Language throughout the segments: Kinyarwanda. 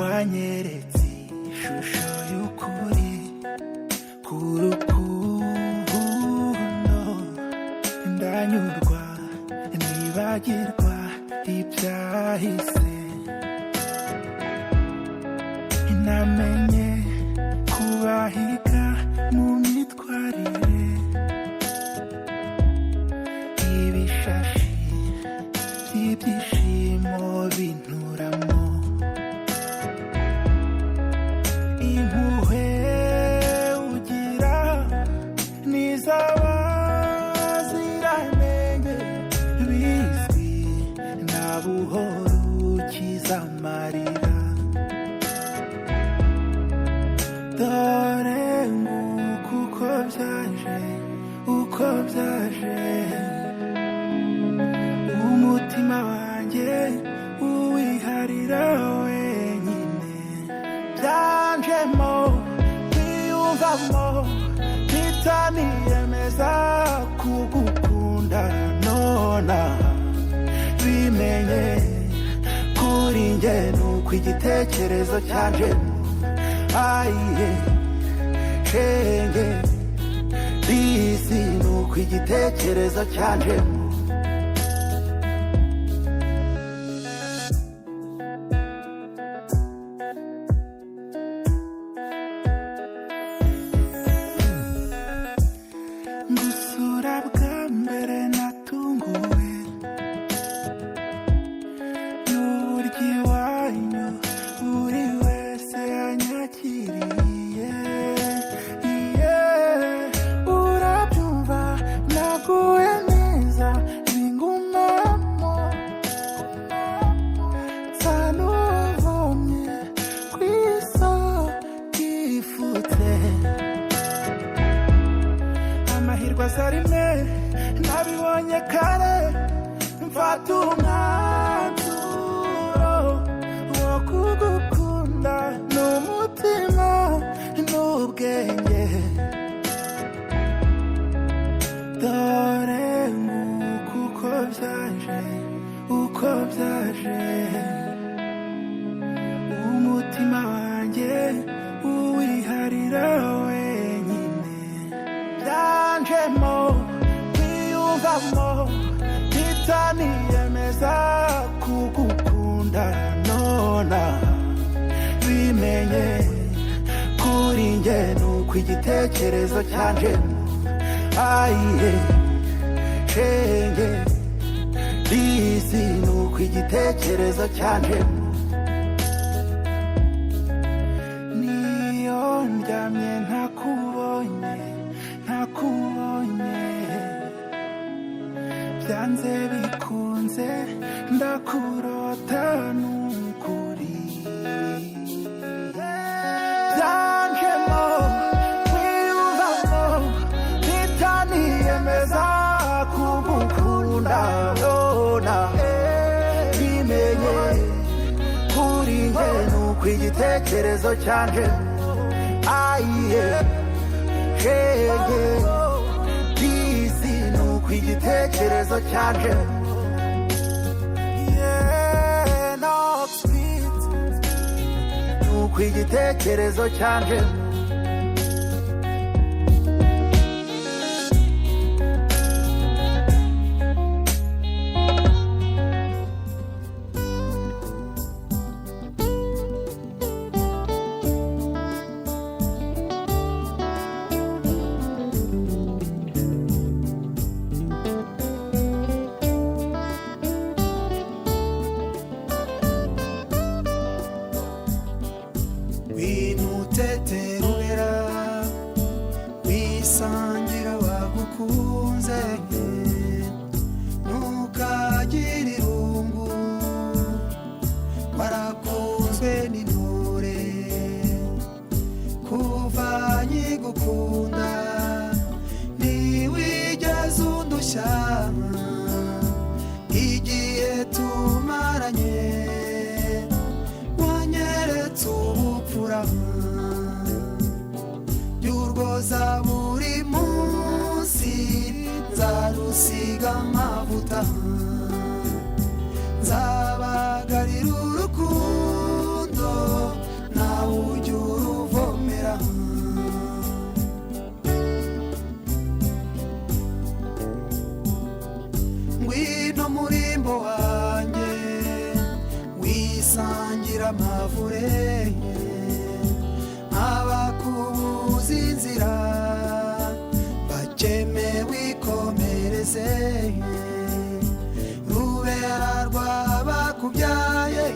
Wanyeretse ishusho y'ukuri k'urukundo, ndanyurwa, nibagirwa ibyahise. Namenye kubahiga mu myitwarire, ibishashi by'ibyishimo binturamo. Impuhwe ugira n'iz'abaziranenge, bizwi na buhoro ukiza amarira. Dore nguko uko byaje, uko byaje, umutima wanjye uwiharira wenyine. Byanjemo, niyumvamo, mpita niyemeza kugukunda. Nona bimenye, kuri njye nuko igitekerezo cyanjemo. Ayiye shenge, disi nuko igitekerezo cyanjemo. Ngusura bwa mbere natunguwe n'uburyo iwanyu buri wese yanyakiriye. Yeah, urabyumva, naguwe neza bingumamo, nsa n'uwavomye ku isoko ifutse. Amahirwe aza rimwe, nabibonye kare, mfata umwanzuro wo kugukunda n'umutima n'ubwenge. Dore nguko uko byaje, uko byaje, umutima wanjye uwiharira wenyine. Byanjemo, niyumvamo, mpita niyemeza kugukunda. Nona bimenye, kuri njye nuko igitekerezo cyanjemo. Ayiye shenge, disi nuko igitekerezo cyanjemo. Niyo ndyamye ntakubonye, ntakubonye, byanze bikunze ndakurota nukuri. Byanjemo, kwiyumvamo, mpita niyemeza kugukunda. Nona bimenye, kuri njye nuko igitekerezo cyanje. Ayiye shenge, disi nuko igitekerezo cyanje. Yeah, no speed, nuko igitekerezo cyanje. Winuteterubera, wisangira wagukunze, ntukagire irungu, warakunzwe n'intore. Kuva nkigukunda ntiwigeze undushya, igihe tumaranye wanyeretse ubupfura by'urwoza. Buri munsi nzarusiga amavuta, nzabagarira urukundo. kure, abakubuza inzira bakeme wikomereze. Rubera rw'abakubyaye,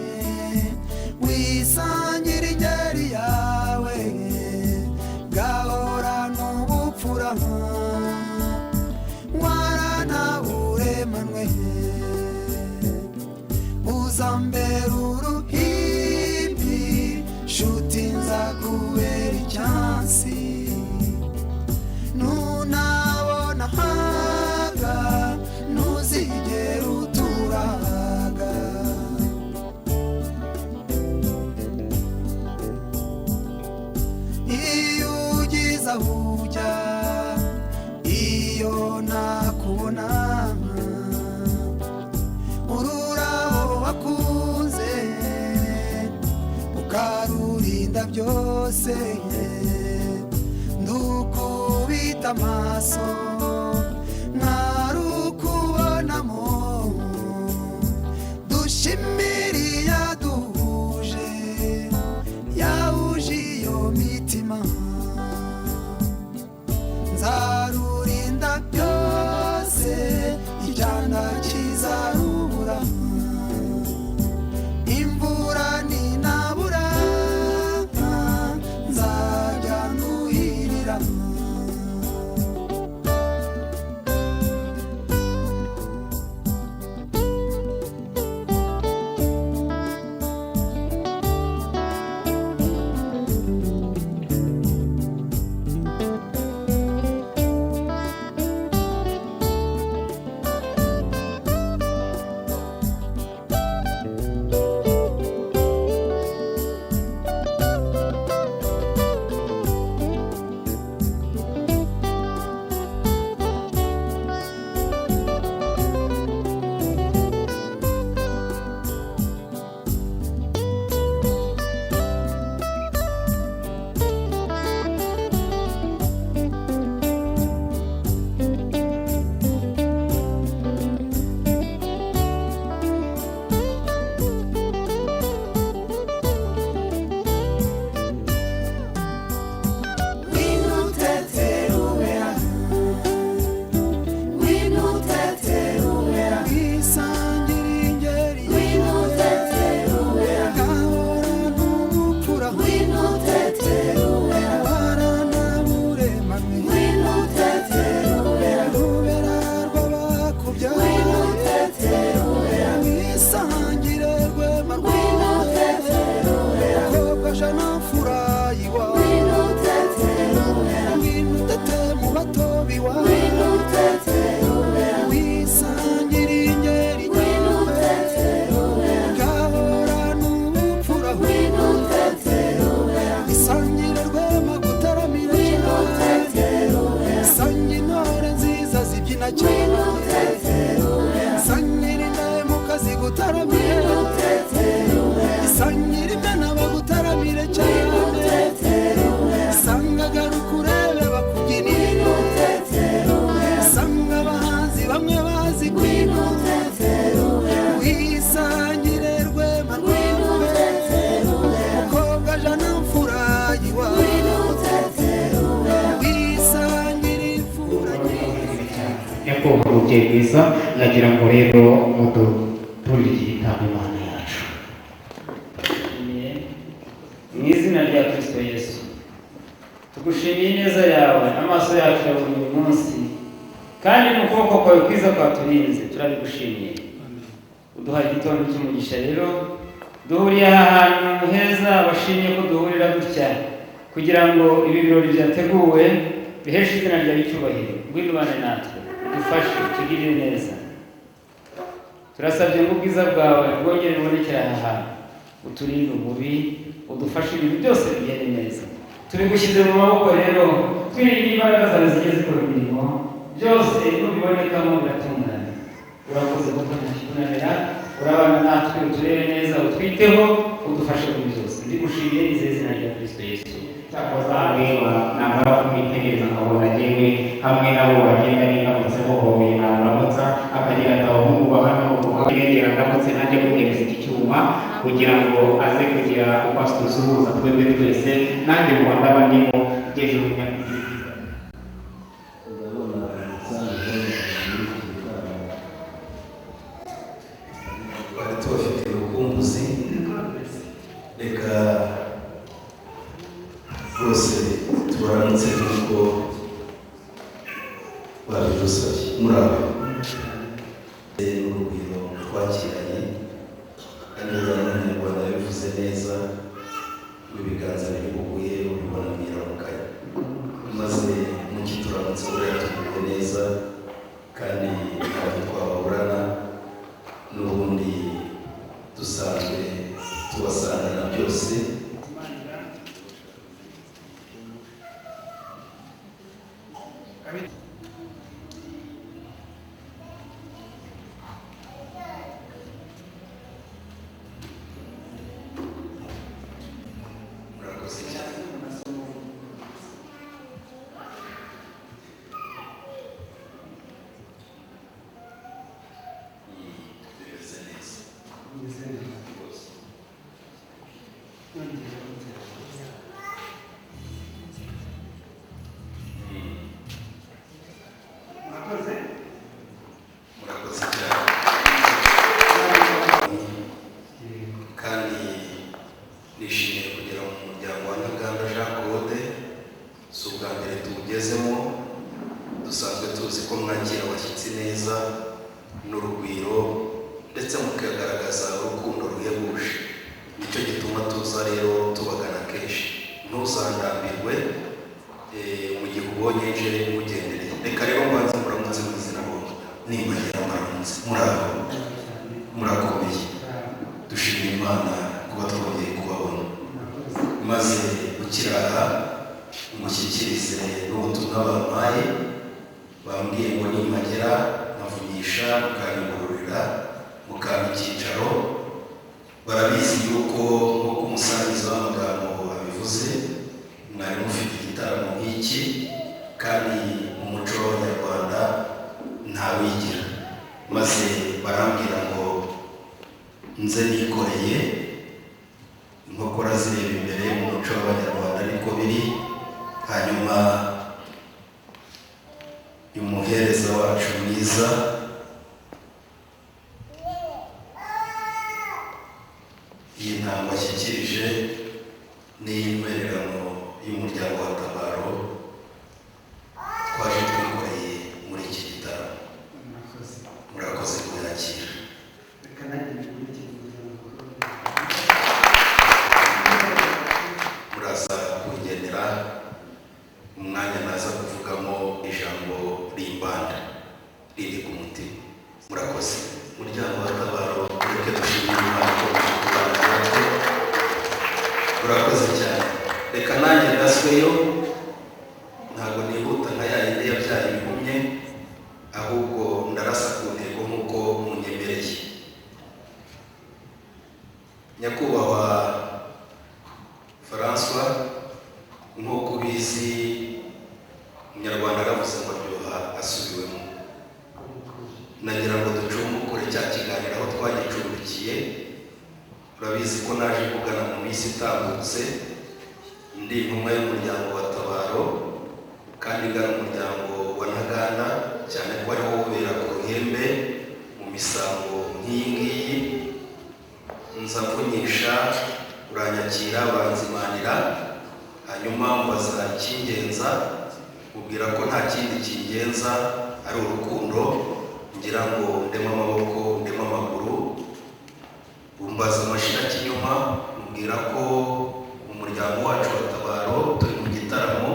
wisangira ingeri yawe, gahora n'ubupfura waranaburemanwe. Uzambera uruhimbi, shuti nzakubera icyansi. Nunabona haga, ntuzigera uturaga. Iyo ugize aho ujya, iyo nakubona, ururabo wakunze ukarurinda byose, ndukubita amaso nkarukubonamo. Dushimire iyaduhuje, yahuje iyo mitima. Nzarurinda byose, icyana kizarubura. Imvura ninabura, nzajya nuhirira. Isangire imena bagutaramire cyane, sanga garuka urebe bakubyinire, sanga abahanzi bamwe bazi kwina. Wisangire rwema rwawe, mukobwa jana mfura iwawe, wisangire imfura. Nyakubahwa mubyeyi mwiza, nagira ngo rero muduturire igitambo Imana yacu. Mu izina rya Kristo Yesu, tugushimiye ineza yawe amaso yacu ya buri munsi, kandi mu kuboko kwawe kwiza kwaturinze, turabigushimiye. Uduhaye igitondo cy'umugisha. Rero duhuriye aha hantu heza washimye ko duhurira gutya, kugira ngo ibi birori byateguwe biheshe izina ryawe icyubahiro. Ngwino ubane natwe, udufashe, tugirire neza. Turasabye ngo ubwiza bwawe bwongere bubonekere aha hantu, uturinde umubi, udufashe ibintu byose bigende neza. Tubigushyize mu maboko rero, twirinde imbaraga zawe zigiye zikora imirimo byose, nubibonekamo biratungana. Urakoze kuko ntakikunanira. Urabana natwe, uturere neza, utwiteho, udufashe muri byose. Ndigushimiye nizeye izina rya Kristo Yesu. Cyakoze areba, namara kumwitegereza nkabona njyewe Hamwe nabo bagendanye, ndamutse muhoye namuramutsa akagira ati: "Abahungu ba hano irengera." Ndamutse nanjye guhereza iki cyuma kugira ngo aze kugira uko asuhuza twebwe twese, nanjye mu ndaba ndimo ngeje umunyakugira ibyiza. Ndabona umusanzu muri iki gitaramo. Twari tubafitiye urukumbuzi. Reka rwose tubaramutse nk'uko babidusabye. Muri abo n'urugwiro twakiranye, kandi n'Umunyarwanda yabivuze neza ngo ibiganza biri buguye ubibona mu iramukanya. Maze mukituramutse buriya tuguwe neza, kandi ntabwo twababurana, n'ubundi dusanzwe tubasangana byose. Murakoze cyane. Bimeze neza rwose. Murakoze cyane, kandi nishimiye kugera mu muryango wa Ntaganda Jean Claude. Si ubwa mbere tuwugezemo, dusanzwe tuzi ko mwakira abashyitsi neza n'urugwiro, ndetse mukagaragaza urukundo ruhebuje. Nicyo gituma tuza rero tubagana kenshi. Ntuzandambirwe mu gihe ubonye nje mugendereye. Reka rero mbanze muramutse mu izina ngo nimbagira mbaramutse. Muraho, murakomeye? Dushimira Imana kuba twongeye kubabona. Maze ukiraha mushyikirize n'ubutumwa bampaye. Bambwiye ngo nimpagera nkavugisha mukanyungururira, mukampa icyicaro. Barabizi yuko nk'uko umusangiza w'amagambo abivuze, mwari mufite igitaramo nk'iki, kandi mu muco w'Abanyarwanda ntawigira. Maze barambwira ngo nze nikoreye inkokora zireba imbere, mu muco w'Abanyarwanda niko biri. Hanyuma umuhereza wacu mwiza iyi ntango ashyikirije ni iy'intwererano y'umuryango wa Tabaro twaje twikoreye muri iki gitaramo. Murakoze kuyakira. Muraza kungenera umwanya naza kuvugamo ijambo rimbanda riri ku mutima. Murakoze. Muryango wa Tabaro, mureke dushimire Imana ko kubana natwe. Urakoze cyane. Reka nanjye ndasweyo, ntabwo nihuta nka ya yindi yabyaye ibihumye, ahubwo ndarasa ku ntego nk'uko munyemereye. Nyakubahwa Francois, nk'uko ubizi, Umunyarwanda aravuze ngo aryoha asubiwemo. Nagira ngo ducumbukure cya kiganiro aho twagicumbikiye. Urabizi ko naje kugana mu minsi itambutse, ndi intumwa y'umuryango wa Tabaro, kandi ngana umuryango wa Ntaganda, cyane ko ariwo ubera ku ruhembe mu misango nk'iyi ngiyi. Nza mvunyisha, uranyakira, uranzimanira, hanyuma mbaza icyingenza, mubwira ko nta kindi kingenza ari urukundo, ngira ngo ndeme amaboko, ndeme amaguru. Umbaza amashira kinyoma, mubwira ko mu muryango wacu wa Tabaro turi mu gitaramo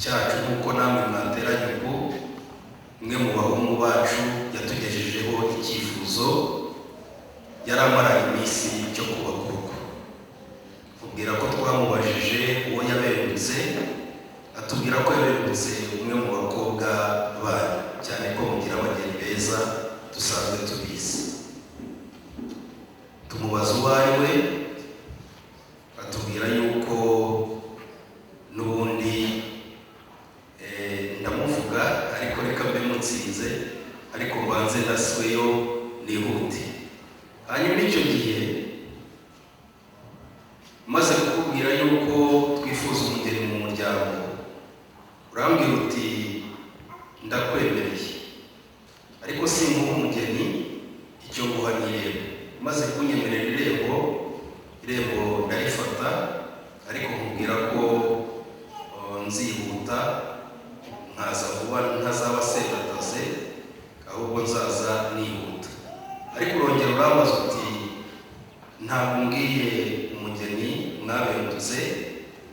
cyacu nk'uko namwe mwateranye ubu. Umwe mu bahungu bacu yatugejejeho icyifuzo yari amaranye iminsi cyo kubaka urugo. Mubwira ko twamubajije uwo yaberutse, atubwira ko yaberutse umwe mu bakobwa banyu, cyane ko mugira abageni beza, dusanzwe tubizi. Tumubaza uwo ari we, atubwira yuko n'ubundi Maze kukubwira yuko twifuza umugeni mu muryango, urambwira uti ndakwemereye, ariko singuha umugeni, icyo nguha ni irembo. Maze kunyemerera irembo, irembo ndarifata, ariko nkubwira ko nzihuta nkaza vuba, ntazaba sendataze, ahubwo nzaza nihuta. Ariko urongera urambaza uti ntabwo umbwiye umugeni mwabengutse,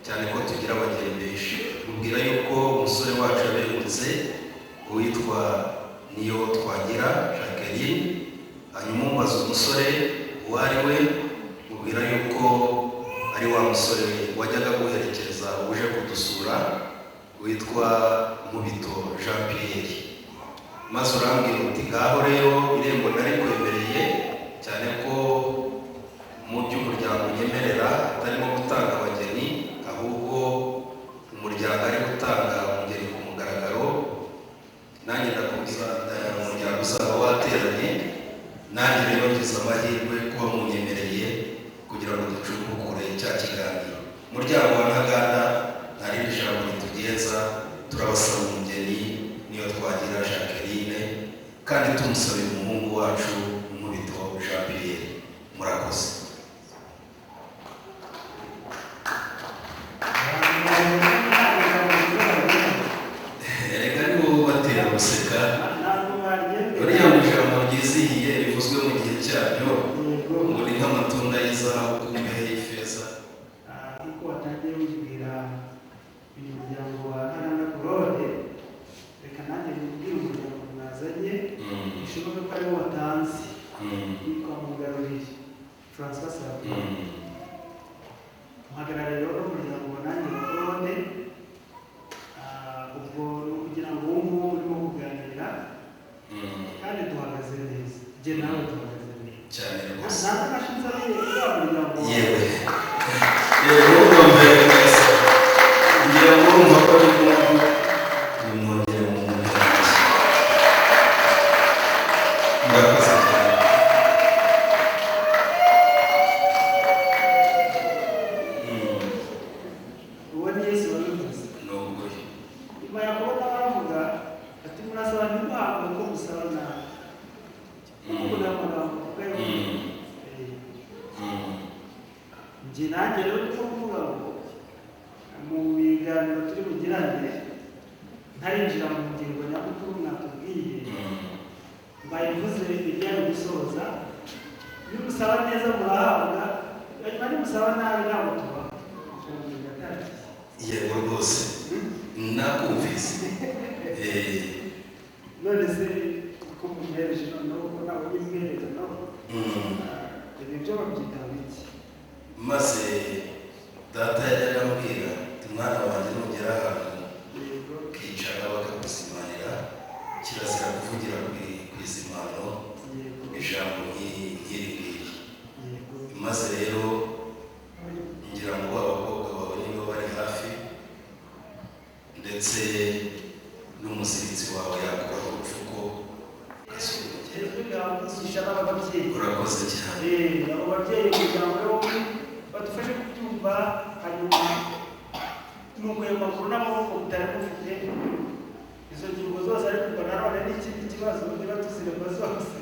cyane ko tugira abageni benshi. Mubwira yuko umusore wacu yabengutse uwitwa Niyo Twagira Jacqueline. Hanyuma umbaza umusore uwo ari we, mubwira yuko ari wa musore wajyaga guherekeza uje kudusura witwa Nkubito Jean Pierre. Maze urambwira uti ngaho rero irembo narikwemereye, cyane ko mu by'umuryango unyemerera atarimo gutanga abageni, ahubwo umuryango ari gutanga umugeni ku mugaragaro. Nanjye ndakubwira umuryango uzaba wateranye, nanjye rero ngize amahirwe kuba munyemereye kugira ngo ducumbukure cya kiganiro. Umuryango wa Ntaganda, nta rindi jambo ritugenza, turabasaba umugeni Niyo Twagira Jacqueline, kandi tumusabira umuhungu wacu Nkubito Jean Pierre. Murakoze. Erega ni wowe ubatera guseka. Uriya mu ijambo ryizihiye rivuzwe mu gihe cyaryo ngo ni nk'amatunda y'izahabu ku mbehe y'ifeza. Nk'uko watangiye wibwira uyu muryango wa Ntaganda Claude, reka nanjye mbwire umuryango mwazanye, bishoboke ko ariwo watanze. Yitwa Mugarurire Francois Xavier, muhagarariye rero n'umuryango wa nanjye wa Claude. Ubwo ni ukugira ngo ubu ngubu urimo kuganira kandi duhagaze neza, njye nawe duhagaze neza cyane rwose. Ntabwo nashinze ari wa muryango wawe. Yewe yewe, urumva neza, ngira ngo urumva ko ari ngombwa nimwongere mu muntu. Murakoze cyane. Uwo ni Yesu wabivuze. Ni ukuri. Nyuma ya kubona baravuga ati murasaba ntimuhabwe ko musaba nabi, kuko ni amagambo avuga yo. Njye nanjye rero ndimo kuvuga ngo mu biganiro turi bugirane, ntarinjira mu ngingo nyamukuru mwatubwiye, mbayivuze ibijyanye gusoza: nimusaba neza murahabwa, hanyuma nimusaba nabi ntabwo tubaha. Yego rwose, nakumvise. None se ko mumuhereje noneho, ko nawe unyimwereza no ibi byo babyita biki? Maze data yajyaga ambwira ati mwana wanjye, nugera ahantu ukicara bakakuzimanira, kirazira kuvugira ku izimano ijambo nk'iri ngiri. Maze rero ngira ngo abakobwa bawe niba bari hafi, ndetse n'umuziritsi wawe yakuraho urupfuko ugasubira. Bigisha n'ababyeyi. Urakoze cyane. Abo babyeyi kugira ngo bombi badufashe kubyumva, hanyuma nuko ayo makuru n'amaboko mutari mufite izo ngingo zose. Ariko ubwo nanone n'ikindi kibazo, niba tuzireba zose,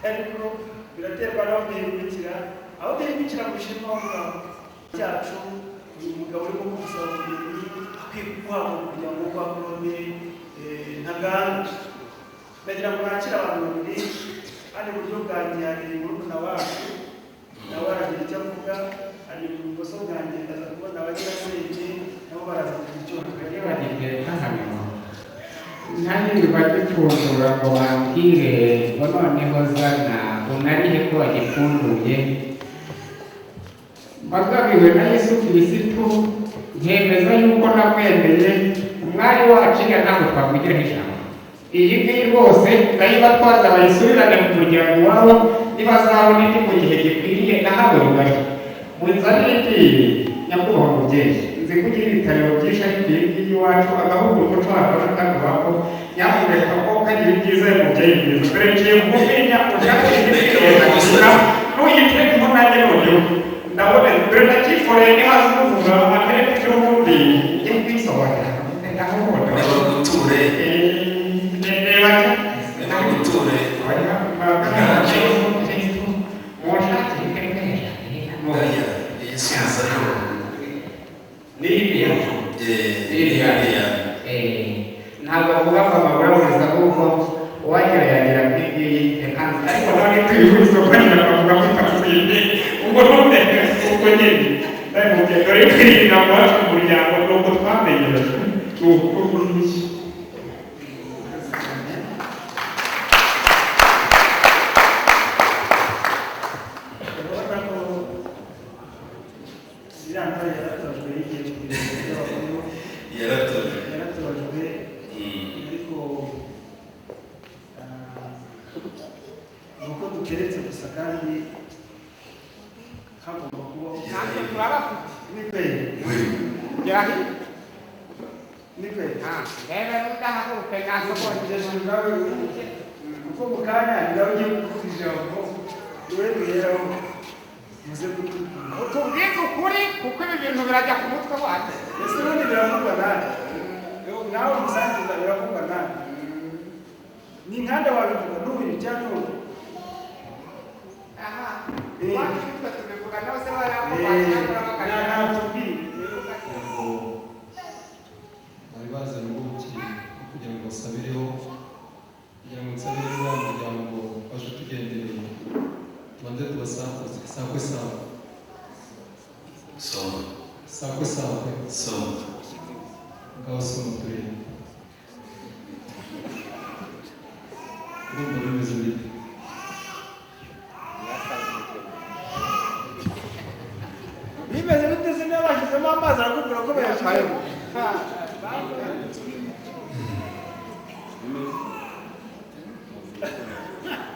ariko biraterwa n'aho duhingukira, aho duhingukira gushima aho ngaho cyacu. Uyu mugabo urimo kudusaba umugeni akwiye guhabwa umuryango kwa Claude Ntaganda. Ndagira ngo nakire abantu babiri hano iburyo bwanjye. Hari murumuna wacu, nawe aragira icyo avuga. Hanyuma ibumoso bwanjye ndaza kubona abanyirasenge, nabo baraza kugira icyo bavuga. Bagitereka hano nanjye bagipfundura ngo bambwire ngo noneho zana unarihe ko wagipfunduye. Mbagabiwe na Yesu Kirisitu, nkemeza yuko namwemeye umwari wacu. Iriya ntabwo twamwigiraho ijambo, iyi ngiyi rwose ndayibatwaza bayisubirane mu muryango iwabo, nibazabona indi mu gihe gikwiriye. Nahawe rugari munzanire indi. Nyakubahwa mubyeyi, nzi ko ugira ibitariro byinshi, ariko iyi ngiyi iwacu agahugu umuco wacu n'akagubako, nyamuneka ko kagira ibyiza mubyeyi mwiza. Dore ngiye kumenya ushaka indi, nuyitire nanjye noneho ndabona dore nakifite. Yikoreye nihazuvuga atereka icy'ubundi njye kwisohokera ndakubona. Nibaguture. Niba Nibaguture. Oya, iyisubizayo. Niriya. Niriya. Ntabwo avuga ngo amabwiriza kuko uwagira yagira nk'iyi reka ariko none twihuse uko nyine bavuga ko itatsinze ubwo none ubwo nyine ndabimubwiye dore kwirinda iwacu mu muryango ni uko twamenyerejwe ni uko nguko. Urabona ko iriya ntore yaratojwe yigiye ku birenge by'abakuru. Yaratojwe. Yaratojwe ariko ni uko dukeretse gusa kandi hagomba kubaho. Natwe turabafite. Ni kweli. Gerahi. Ni kweli. Reba n'udahaguruke nasogonje. Kuko mu kanya nawe ugiye kuvuga ijambo niwe duheraho muze kutubwira. Utubwize ukuri kuko ibi bintu birajya ku mutwe wacu. Ese ubundi biravugwa nande? Nawe umusangiza biravugwa nande? Ni nkande wabivuga n'uyu cyangwa n'uyu? Aha. Iwacu nitwe tubivuga nawe se baravuga. Natubwire. Ngo bari bazanye ubuki kugira ngo basabireho, kugira ngo nsabire wa muryango waje utugendereye, tubanze tubasakuze sakwe sakwe. Soma. Sakwe sakwe. Soma. Ngaho soma turebe. Urumva bimeze bite? Bimeze bite se niba bashyizemo amazi arakubwira ko bayashyizemo?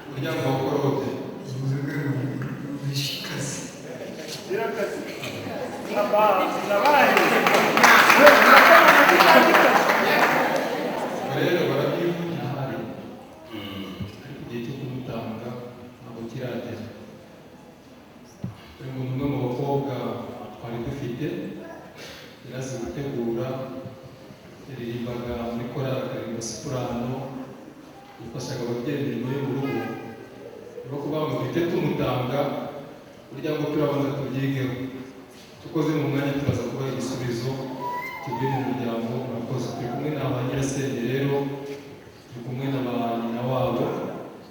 Umuryango wa korode. Birakaze. Aba, nabaye. Ubwo rero barabyivugira ahari, ariko igihe cyo kumutanga ntabwo kiragera. Dore ngo ni umwe mu bakobwa twari dufite, yarazi gutegura, yaririmbaga muri korali akaririmba soprano, yafashaga ababyeyi imirimo yo mu rugo. Ni ukuvuga ngo duhite tumutanga, burya ngo turabanza tubyigeho. Dukoze mu mwanya turaza kubaha igisubizo kivuye mu muryango. Murakoze. Turi kumwe na ba nyirasenge rero, turi kumwe na ba nyina wabo,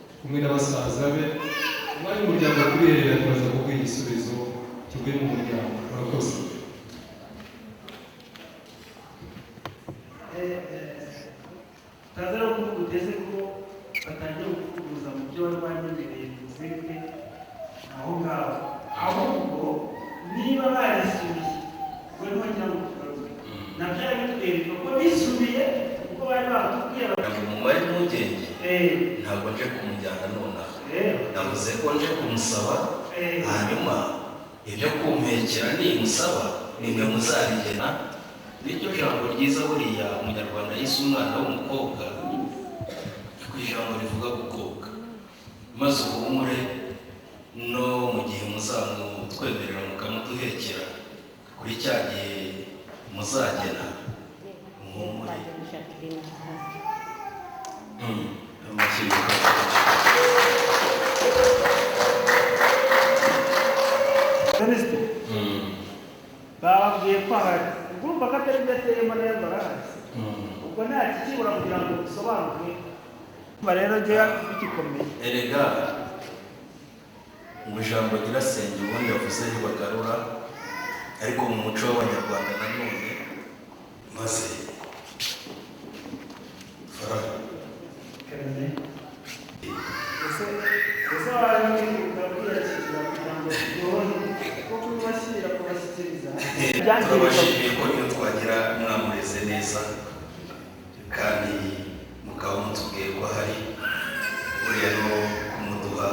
turi kumwe na basaza be. Umwanya w'umuryango turiherera turaza kuguha igisubizo kivuye mu muryango. Murakoze. Utaza rero kuvuga uteze ko batangiye kuvuguruza mu byo bari banyemereye muzeke aho ngaho, ahubwo niba barisubiye ubwo niho ngira ngo tugaruke nabyo bitwereka ko bisubiye kuko bari baratubwiye. Ntabwo mumare impungenge, ntabwo nje kumujyana nonaha, navuze ko nje kumusaba, hanyuma ibyo kumpekera nimusaba nimwe muzabigena. Niryo jambo ryiza buriya umunyarwanda yise umwana w'umukobwa, ku ijambo rivuga gukobwa, maze uhumure no mu gihe muzamutwemerera mukamuduhekera kuri cya gihe muzagena, muhumure. Amashyi. Minisitiri bababwiye ko ahari, urumva ko atari byo ateyemo neza arahari, ubwo nta kikibura kugira ngo bisobanuke. Urumva rero njyewe bigikomeye. Erega mu ijambo nyirasenge ubundi yavuze ntibagarura, ariko mu muco w'abanyarwanda nanone maze faraga. Ese ese waje ukabwiyakira kugira ngo byorohe kuko kubibashyira kubashyikiriza. Turabashimiye ko niyo twagira mwamureze neza kandi mukaba mutubwiye ko ahari, buriya no kumuduha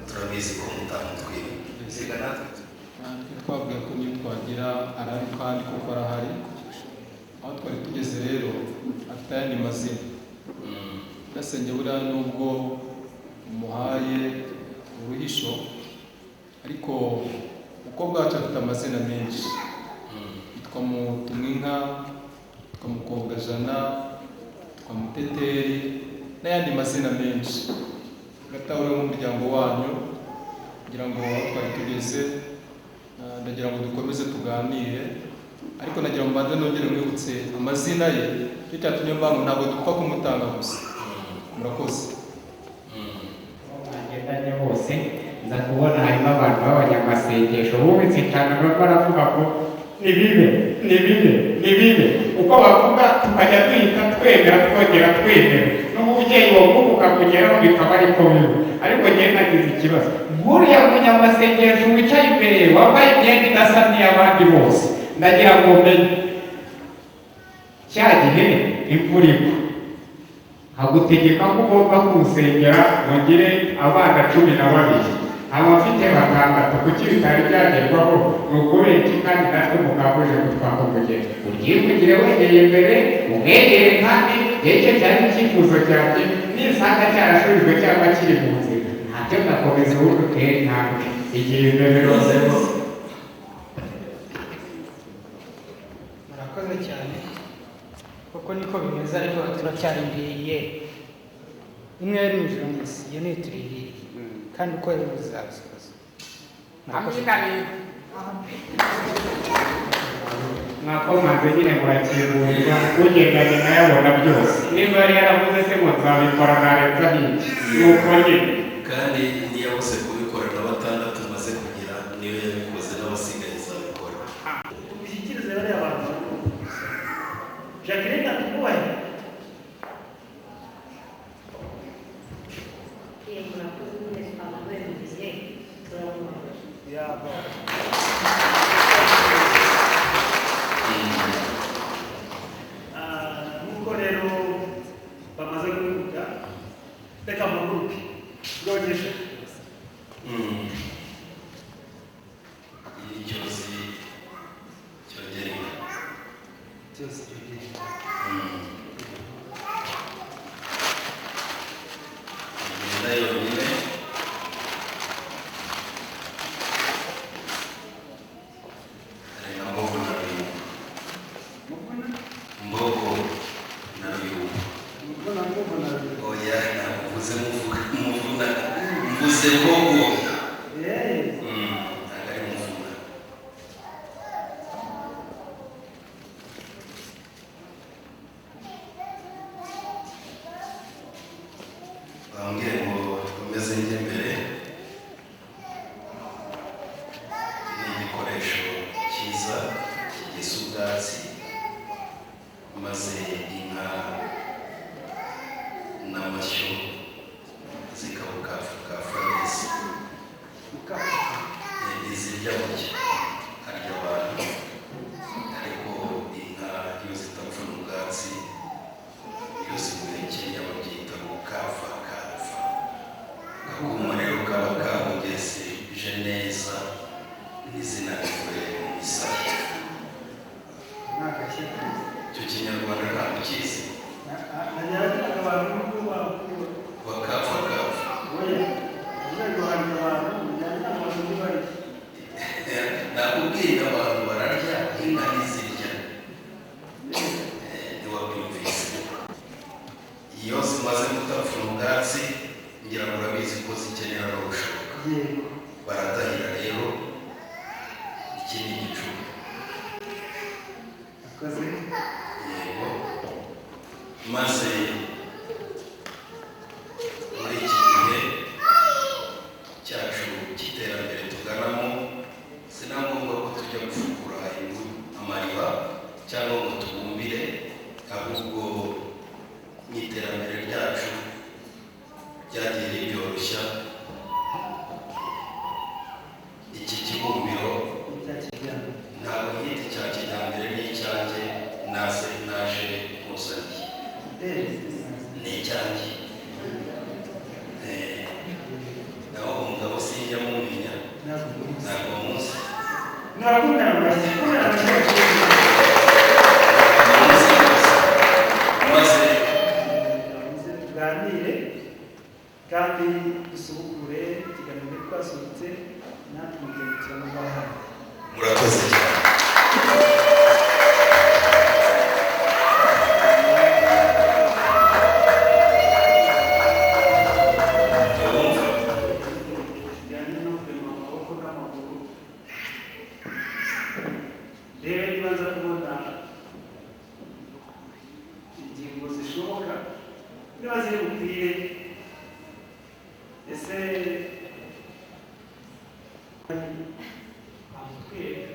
turabizi ko mutamutwiba. Reka natwe Natwe twavuga ko niyo twagira arahari kandi kuko arahari. Aho twari tugeze rero afite ayandi mazina. Nyirasenge buriya nubwo umuhaye uruhisho, ariko uko Umukobwa wacu afite amazina menshi, yitwa Mutumwinka, yitwa Mukobwajana, yitwa Muteteri n'ayandi mazina menshi. Hagati aho rero nk'umuryango wanyu, kugira ngo aho twari tugeze, ndagira ngo dukomeze tuganire, ariko nagira ngo mbanze nongere mwibutse amazina ye. Icyo cyatumye mbango ntabwo dupfa kumutanga gusa. Murakoze. Mwagendanye bose, nza kubona harimo abantu b'abanyamasengesho bubitse cyane, barimo baravuga ngo nibibe, nibibe, nibibe. Uko bavuga tukajya duhita twemera, twongera twemera, n'umubyeyi wavuga ukakugeraho bikaba ariko biba. Ariko njyewe nagize ikibazo, nk'uriya munyamasengesho wicaye imbere wambaye imyenda idasa n'iy'abandi bose, ndagira ngo umenye cya gihe imvura igwa nkagutegeka ko ugomba kunsengera ngo ngire abana 12, abafite 6, kuki bitari byagerwaho? Ni ukubera iki? Kandi natwe mukabuje gutwaka umugeni, uryivugire wegeye imbere, umwegere, kandi icyo cyari icyifuzo cyanjye, nisanga cyarashubijwe cyangwa kiri mu nzira, ntacyo ndakomeza ubundi utere intambwe igihe imbere rwose. Murakoze cyane, kuko niko bimeze, ariko turacyarindiriye imwe yari mu ijuru n'isi, iyo niyo turindiriye, kandi uko rero bizabisohoza. Amina. Mwakomanze nyine murakingurwa, ugendanye nawe abona byose. Niba yari yaravuze se ngo nzabikora, narenzaho iki? Nuko nyine kandi ntiyabuze kubikora, na 6 umaze kugira niyo yabikoze, n'abasigaye izabikora. Tubishyikirize bariya bantu. Jacqueline atwubahe. Murakoze nyine, twamubembereye, turamubaye. Yaba. Nk'uko rero bamaze kubivuga, reka mpaguruke rwogeje. Icyozi cyongera inka. Cyose cyongera inka. Igenda yonyine. Hari na Mbogo na Ruyumbu. Mbogo na Ruyumbu. Oya, ntabwo mvuze muvuna, mvuze Mbogo. Ntabwo ari muvuna. Bambwiye ngo dukomeze njye mbere. Iki ni igikoresho cyiza kigesa ubwatsi, maze inka n'amashyo zikabukafukafa neza. Izirya burya harya abantu, ariko inka iyo zitapfuna ubwatsi, iyo zibuhekenya babyita gukafakafa. Akuma rero kaba kabugeseje neza ntizinabikore mu misaya. Icyo kinyarwanda ntabwo ukizi. Bakafakafa. Nakubwiye abantu bararya, inka ntizirya. Ntiwabyumvise? Iyo zimaze gutapfuna ubwatsi, ngira ngo urabizi ko zikenera no gushoka, baratahira. Rero iki ni igicuba. Yego. Maze muri iki gihe cyacu cy'iterambere tuganamo, si na ngombwa ko tujya gufukura amariba cyangwa ngo tubumbire, ahubwo mu iterambere ryacu ryagiye ribyoroshya. Iki kibumbiro ntabwo nkita icya kijyambere, ni icyanjye, naze naje nkuzaniye, ni icyanjye. Naho umugabo sinjya mumenya, ntabwo muzi. Maze tuganire kandi dusubukure ikiganiro twasubitse, natwe mugeni turabahana. Murakoze cyane. Bijyanye no kurema amaboko n'amaguru, rero niba nza kubona ingingo zishoboka, niba ziri bukwire, ese bamutwereka?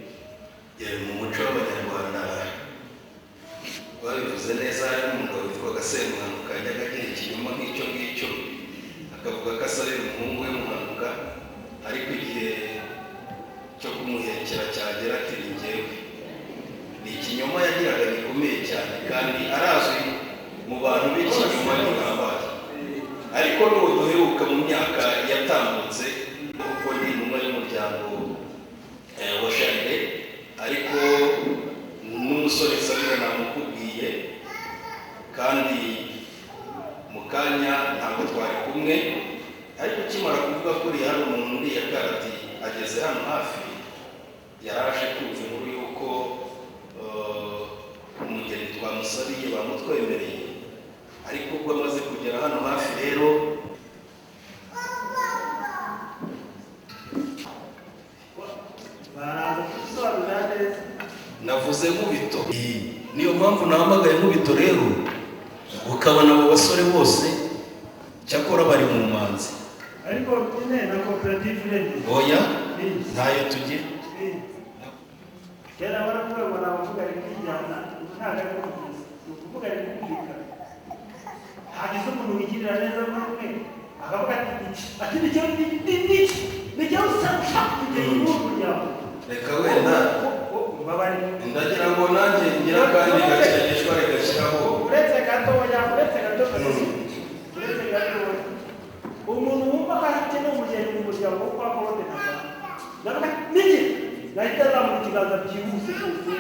Mu muco w'Abanyarwanda babivuze neza. Harimo umugabo witwaga Semuhanuka, yajyaga agira ikinyoma nk'icyo ngicyo, akavuga ko asabira umuhungu we Muhanuka, ariko igihe cyo kumuhekera cyagera ati: "Ni njyewe." Ni ikinyoma yagiraga gikomeye cyane, kandi arazwi mu bantu b'ikinyoma gihambaye. Ariko n'ubu duheruka mu myaka yatambutse, kuko ni intumwa y'umuryango wa Sharire, ariko n'umusore Sabira namukubwiye, kandi mu kanya ntabwo twari kumwe, ariko ukimara kuvuga ko uriya hari umuntu uriya karati ageze hano hafi, yaraje kumva inkuru y'uko umugeni twamusabiye bamutwemereye. Ariko ubwo amaze kugera hano hafi rero, Baraza kudusobanurira neza. Navuze Nkubito, niyo mpamvu nahamagaye Nkubito. Rero ukabona abo basore bose cyakora bari mu manzi. Ariko nyine na koperative iremewe. Oya, ntayo tugira. Kera baravuga ngo ni abavuga rikijyana, ubu ntabwo ari ko bimeze, ni ukuvuga rikumvikana. Hagize umuntu wigirira neza muri umwe, akavuga ati iki, ati ni cyo, ni iki, ni cyo ushaka kugera muri uwo muryango. Reka wenda Mbabarira. Ndagira ngo nanjye ngira kandi gakiragishwa rigashyiraho. Uretse gatoya, uretse gato, uretse gatoya, umuntu wumva ko akeneye umugeni mu muryango wo kwa Claude Ntaganda, ndavuga niki, nahita azamura ikiganza byihuse rwose,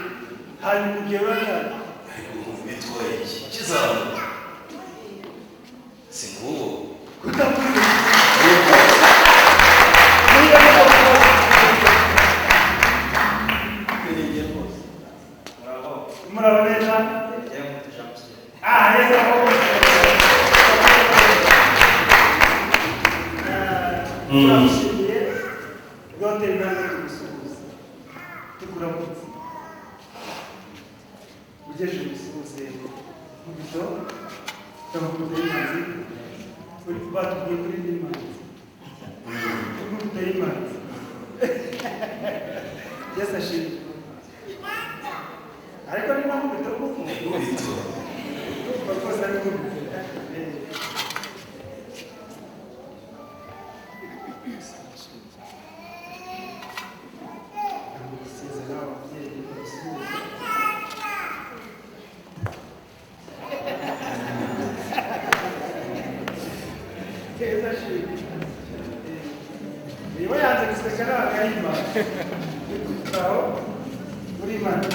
hanyuma urugero rurahari. Bitwaye iki kizamuka si nguwo? Kutavuze. Murabo neza. Ah, yes, aho. Turagushimiye rwoteri, intambwe tugusuhuza, tukuramutse, ugejeje ugusuhuze Nkubito cyangwa y'imanzi. Uri batubwiye kuri n'imanzi, Nkubito y'imanzi. Yesu ashimwe. Ariko ni na Nkubito kuko Nkubito. Rwose ari Nkubito. Gusiza ababyeyi babisuhuza. Keza ashimwe. Niba yanze guseka ntabwo ari Imana. Aho uri Imana.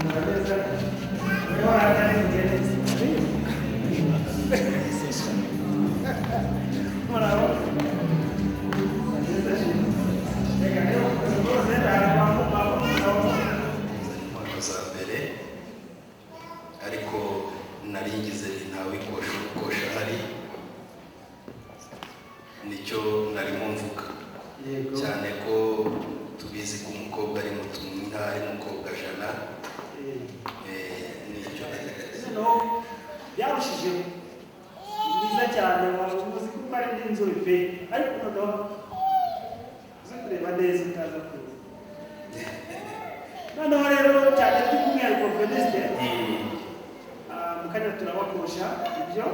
Murabeza. Niba waratari neza. Muraho. Keza ashimwe. Reka rero rwose ntabwo Intwaro za mbere, ariko nari ngize nti ntawikosha ukosha ahari, nicyo narimo mvuga. Cyane ko tubizi ko umukobwa ari mutumwa, ari mukobwa jana, nicyo. Noneho byarushijeho ni byiza cyane, waba uzi kuko ari n'inzobe pe, ariko noneho uzi kureba neza utaza kuza. Noneho rero cyane by'umwihariko Venuste, mu kanya turabakosha ibyo,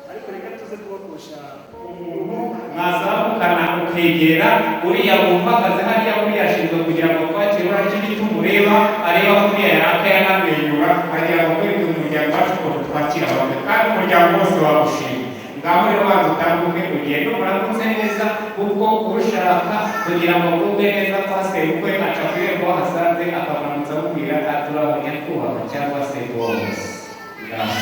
ariko reka tuze kubakosha. Umuntu mwazamukana ukegera uriya wumvakaze hariya, uriya ashinzwe kugira ngo twakire. Uriya nicyo gituma ureba areba ko uriya yarakaye anamwenyura, agira ngo kwereke umuryango wacu ukuntu twakira abantu, kandi umuryango wose wagushima. Ngaho rero banza utambuke ugende umuramutse neza, kuko ushaka kugira ngo agubwe neza kwa sebukwe aca ku irembo ahasanze akamuramutsa, amubwira ati: "Uraho nyakubahwa" cyangwa se "Bose". Ngaho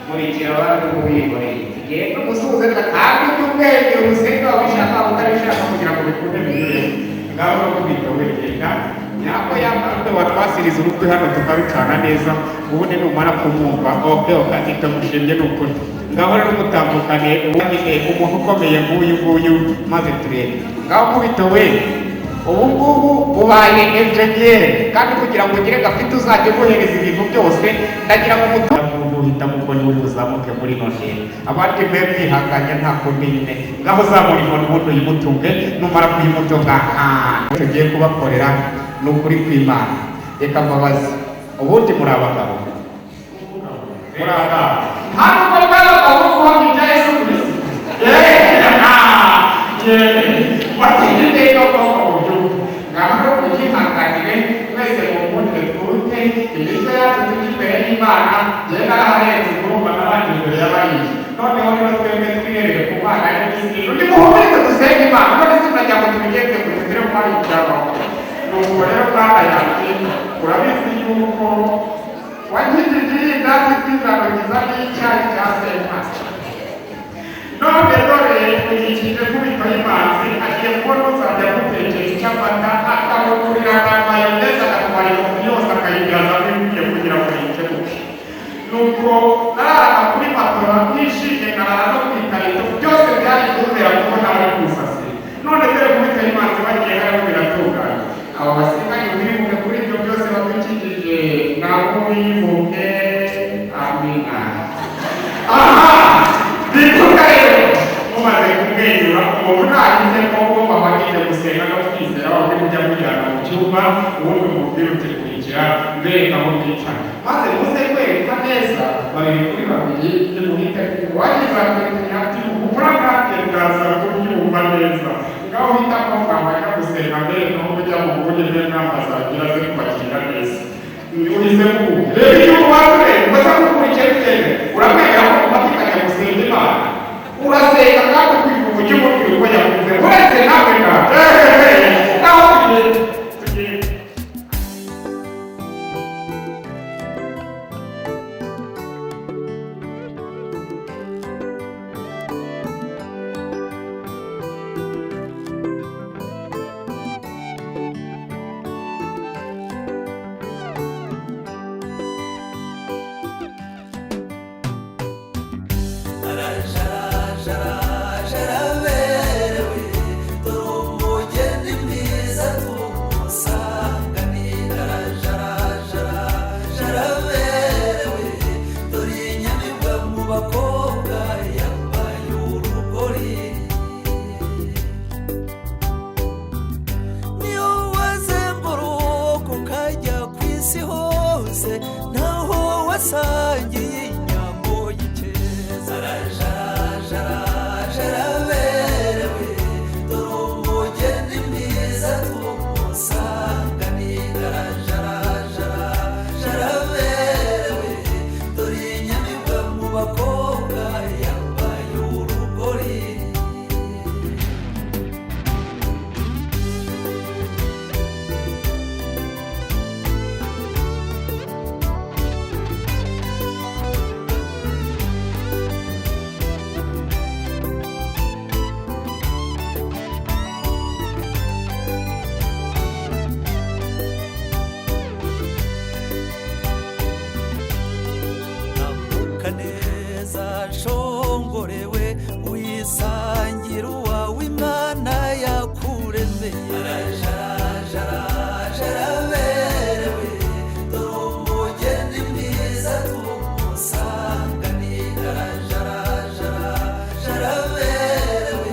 nkurikira abandi ubikoreye. Genda umusuhuze neza kandi ujye umwenyura usenge waba ubishaka waba utabishaka kugira ngo bikunde binyure. Ngaho no kubita wegenda nyako yambaye watwasiriza urukwi hano tukabicana neza, ubundi numara kumwumva oke okagita mushimye ni ukuri. Ngaho rero mutambukane ubundi umuntu ukomeye nk'uyu nguyu maze turebe. Ngaho nkubito we, ubu ngubu ubaye enjeniyeri, kandi kugira ngo ugire gafite uzajya uguhereza ibintu byose, ndagira ngo umuhitamo uko niwe uzamuke muri ino ntera. Abandi mwe mwihanganye nta kundi nyine. Ngaho zamura inkoni ubundi uyimutunge, numara kuyimutunga tugiye kubakorera ni ukuri kw'Imana. Reka mbabaze, ubundi muri abagabo, muri abagabo hano muri abagabo guhamya ibya Yesu Kristo. Watinde koko mu byumba. Ngaho rero muyihanganire mwese mukundire twute imitwe yacu tujye imbere y'Imana. Njyewe naraharenze kurumva n'abandi imbere y'abayizi. Noneho rero twebwe twiherere ku Mana y'isi, undi muhumurize dusenge Imana. None se muragira ngo tubigenze gute? Turi mu mwanya w'icyaro. Nuko rero Mana yanjye, urabizi yuko wankijije irindazi ry'ijana n'icyayi cya Sempasi. None dore uyikije nkubito y'imanzi, agiye kubona uzajya agutekera icyo amata, akamugurira na mayoneze, agatwara inkoko yose akayibyazamo ibikwiye kugira ngo yikemuke. Nuko nararaga kuri matora nishimye, nkarara no ku ikarito, byose byari kuntera kubona bari kusasira. None dore nkubito y'imanzi bagiye harimo biratunganye. Abo basigaye wibuke kuri ibyo byose badukikije, nabo wibuke. Amina. Aha bivuga rero mumaze kumwenyura, umuntu nagize koko mama agiye gusenga no kwizera, waba uri kujya mujyana mu cyumba, ubundi umubwire uti kurikira mbereka aho mwicara, maze muze kwereka neza babiri kuri babiri. Nimuhite wagize ati humura nanjye ndaza kubyumva neza. Ngaho uhitamo mwamara gusenga mbereka aho mujya mu bundi bwe mwambazagira aze kubakira neza. Uhisemo ubu rero iyo ubanza ubaza gukurikira bitewe uramwemera ko ufatikanya gusenga Imana, urasenga kandi ukwivuga ujye umubwira uko yavuze uretse nawe nawe naho tugiye. Wasangiye inyambo y'ikeza, araberewe dore umugeni mwiza tumusanganira, araberewe dore inyamibwa mu bakobwa yambaye urugori. Neza nshongorewe wisangira uwawe Imana yakuremeye, araberewe dore umugeni mwiza tumusanganira, araberewe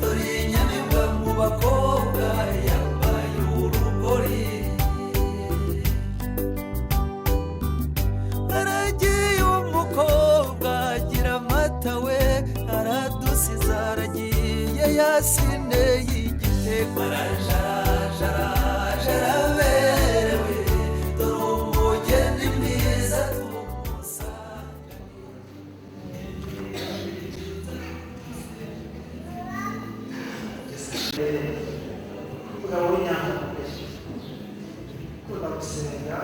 dore inyamibwa mu bakobwa yambaye urugori. Aragiye umukobwa agira amata we, aradusize aragiye yasine y'igitego, araberewe dore umugeni mwiza tumusanganira. Umugabo w'inyangamugayo ukunda gusenga,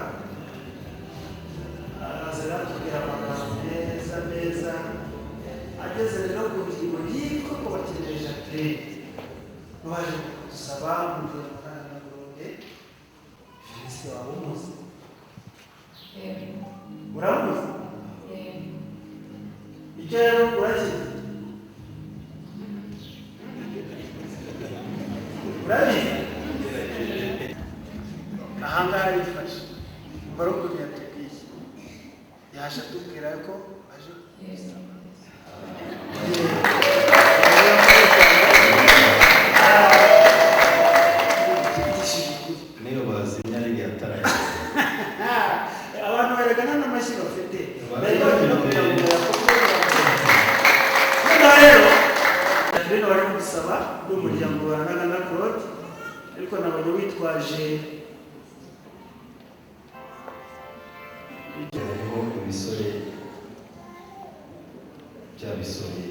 araza aratubwira amagambo meza meza. Ageze rero ku ngingo yitwa ko bakeneye Jacqueline, baje kudusaba umugeni na Claude. Felicite, waba umuzi? Uramuzi? Icyo rero urakizi? Urabizi? Ahangaha arifashe, umva ari ukuntu yatubwiye, yaje atubwira ko aje kudusaba. Niyo bazimya ririya tara. Abantu baregana n'amashyi bafite. Barayafite. Noneho rero rero bari kudusaba ni umuryango wa Ntaganda Claude, ariko nabonye witwaje. Hariho ibisore, bya bisore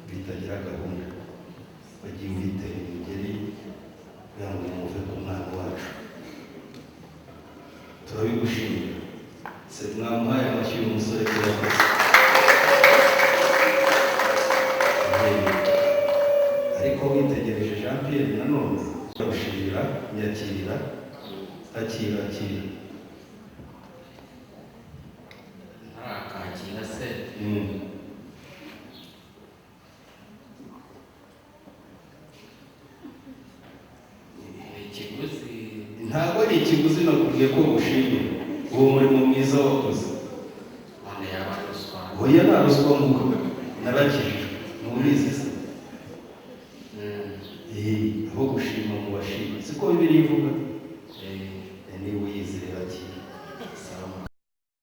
bitagira gahunda, bagiye bitera imigeri kugira ngo muve ku mwana wacu. Turabigushimira se. Mwamuhaye amashyi uyu musore ko yakoze. Ariko witegereje Jean Pierre nanone turagushimira. Nyakirira, akira, akira. Ntarakakira se? Ni ikiguzi? Ntabwo ari ikiguzi, nakubwiye ko gushimira uwo murimo mwiza wakoze. None yaba ari ruswa? Oya, nta ruswa, nk'uko narakijijwe ntubizi se? Aho gushima mu bashima, siko Bibiliya ivuga? Niba uyizera, akira. Sawa.